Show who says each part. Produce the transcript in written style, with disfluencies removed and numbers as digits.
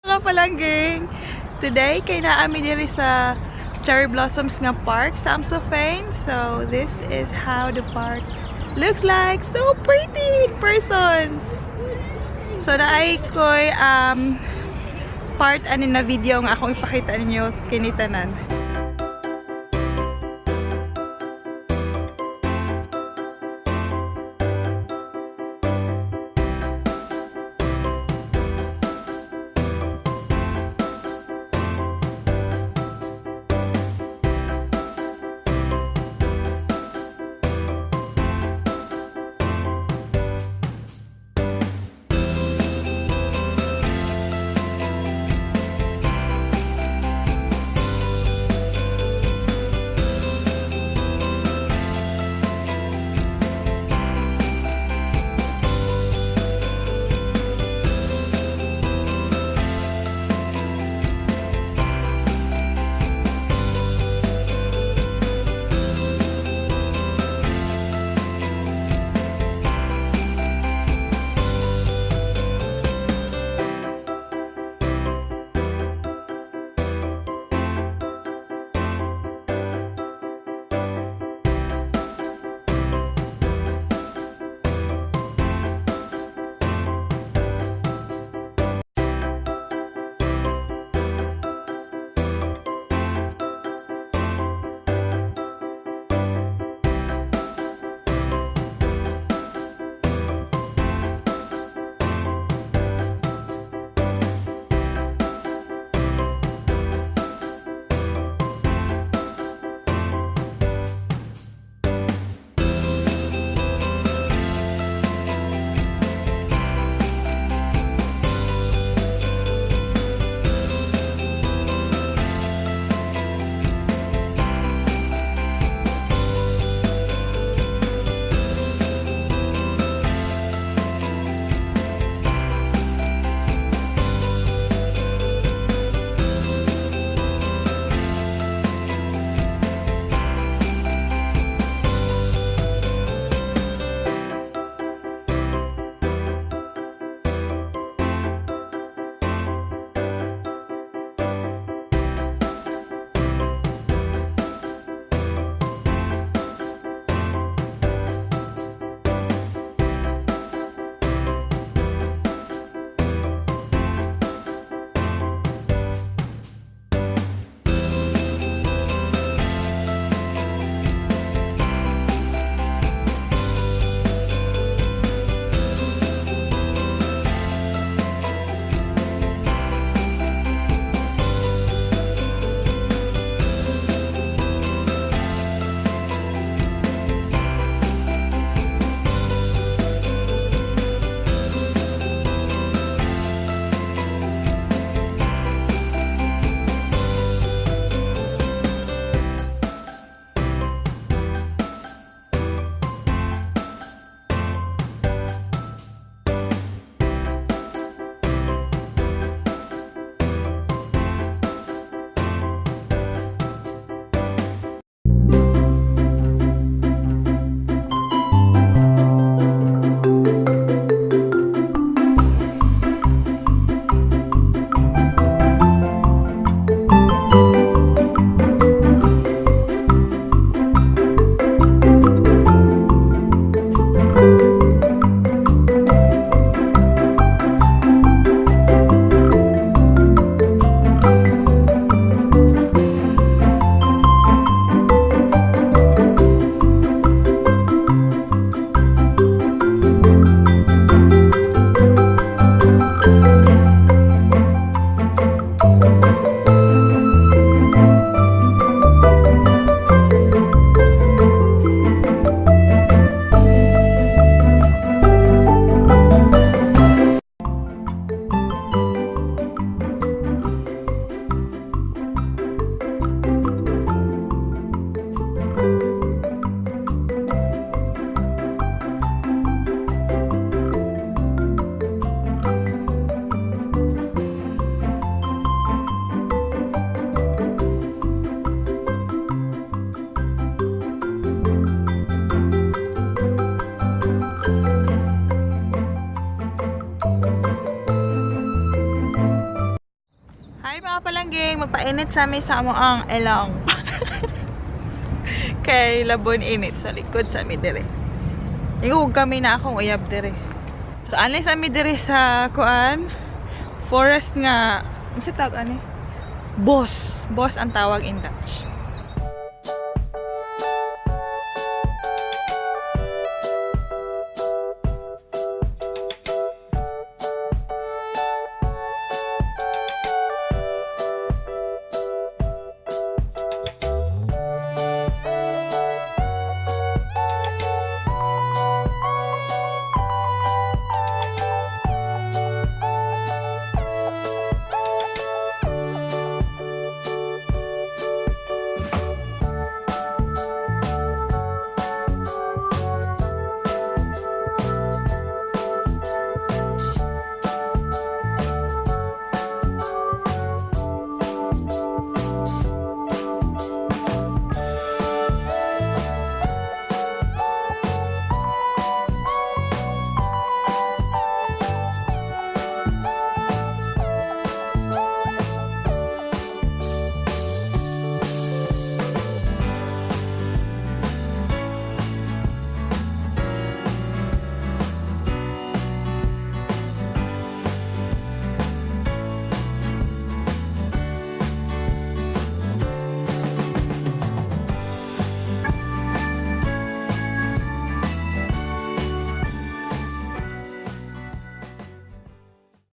Speaker 1: Mga palangging! Today, kay naami diri sa Cherry Blossoms nga park sa Amstelveen. So, this is how the park looks like. So pretty in person! So, naay ko'y part ani na video nga akong ipakita ninyo kinitanan. Mga palangging, magpainit sa mi sa amoang ilong. Kay labon init sa likod sa mi dire. Ingog kami na akong uyab dire. So anli sa mi dire sa kuan forest nga, unsa tawag ani? Bos. Bos ang tawag in Dutch.